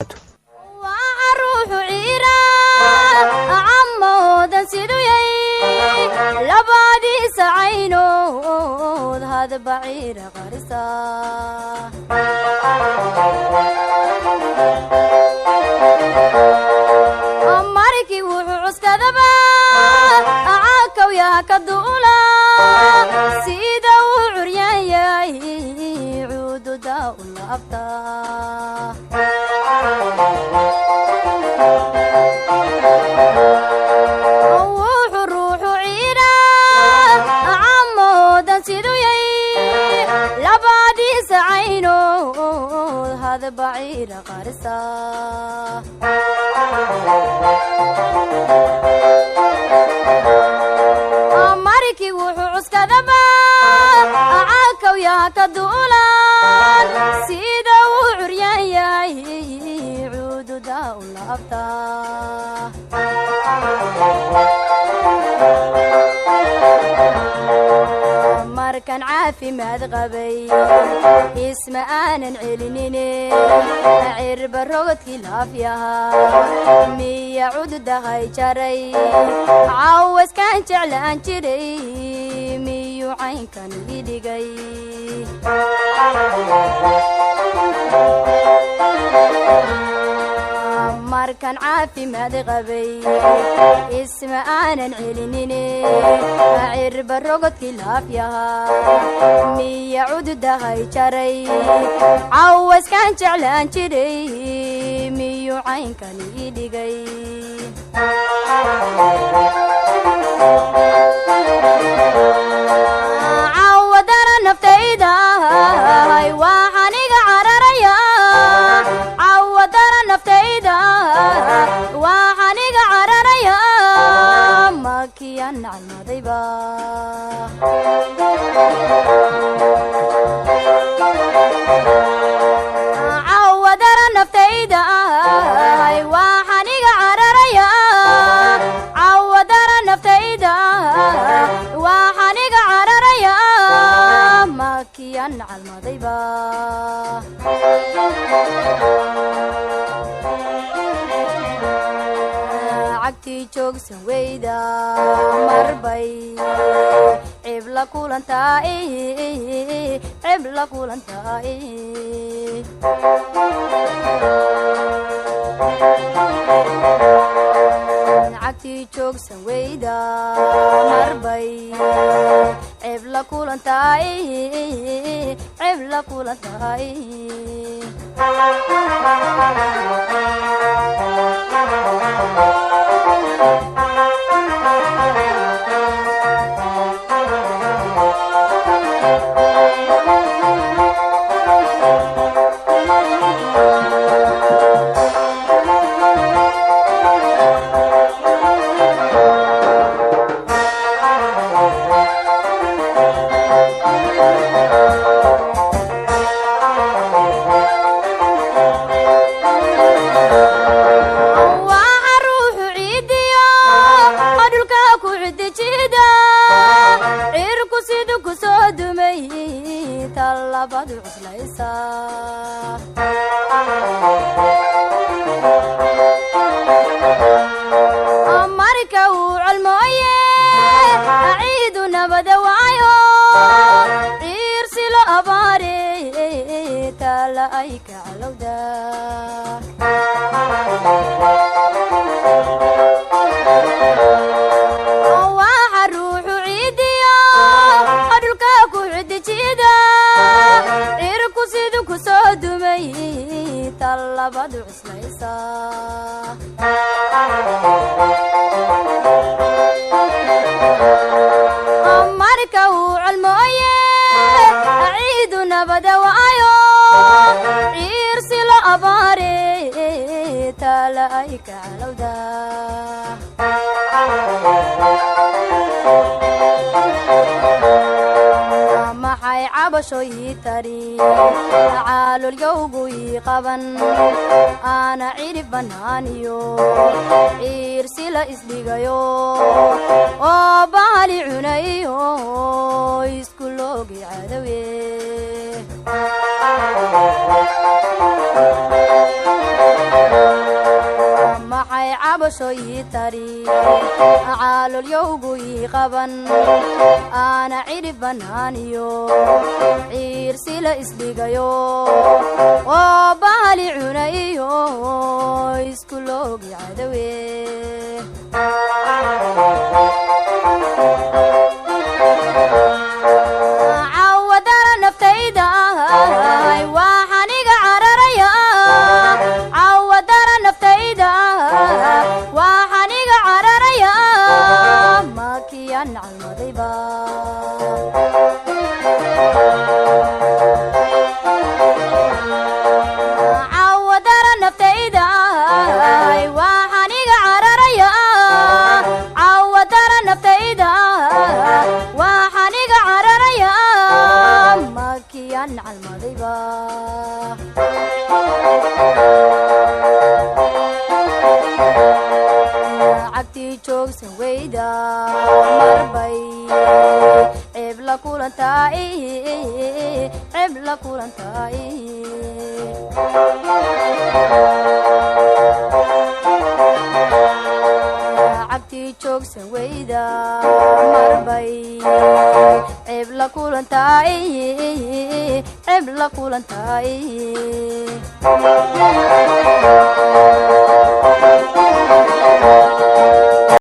Wabarakaatu. Waxa ruuxu ciira camoodan siduyay labadiisa caynood hadba ciira qarisa. Markii wuxuu cuskadaba caakawyaha ka duula sida uu curyan yahay cuududa u laabta. Wuxuu ruuxu ciira camoodan siduyay labadiisa caynood hadba ciira qarisa. Markii wuxuu cuskadaba caakawyaha ka duulan sida uu curyan yahay cuududa u laabta. Markan caafimaad qabay isma aanan celinine cirba rogodkii laafyaha miya cududahay jaray cawaskaan jeclaan jiray miyuu caynkan ii dhigay. Markan caafimaad qabay isma aanan celinine cirba rogodkii laafyaha miya cududahay jaray cawaskaan jeclaan jiray miyuu caynkan ii dhigay. Cawadara naftayda waxaan iga cararaya, cawadara naftayda waxaan iga cararaya makiyan calmadayba. Cawadara naftayda waxaan iga cararaya, cawadara naftayda waxaan iga cararaya makiyan calmadayba. Cagtii joogsan weyda marbay cibla kulantaay, cibla kulantaay. Cagtii joogsan weyda marbay cibla kulantaay, cibla kulantaay. Waxa ruuxu ciidiyo dhulka ku cidijida cirku sidu ku soo dumay tallabadu cuslaysa. Marka uu colmooye ciidu nabada waayo ciirsi lo abaare taala ay ka calowda. Waxa ruuxu ciidiyo dhulka ku cidijida cirku sidu ku soo dumay tallabadu cuslaysa. Marka uu colmooye ciidu nabada waayo ciirsi lo abaare taala ay ka calowda. Maxay cabasho ii tari caalulyowgu ii qaban aana cirib bannaaniyo ciirsi la isdhigayo oo baali cunayo isku loogi cadawe. Caloosho ii tari, calolyowgu ii qaban, aana cidhib bannaaniyo ciirsila isdhigayo oo bahali cuna iyo isku loogi cadawe. Cawadara naftayda waxaan iga cararaya, cawadara naftayda waxaan iga cararaya makiyan calmadayba. Cawadara naftayda waxaan iga cararaya, cawadara naftayda waxaan iga cararaya makiyan calmadayba. Cagtii joogsan weyda marbay ceeb la kulantaay, ceeb la kulantaay. Cagtii joogsan weyda marbay ceeb la kulantaay, ceeb la kulantaay.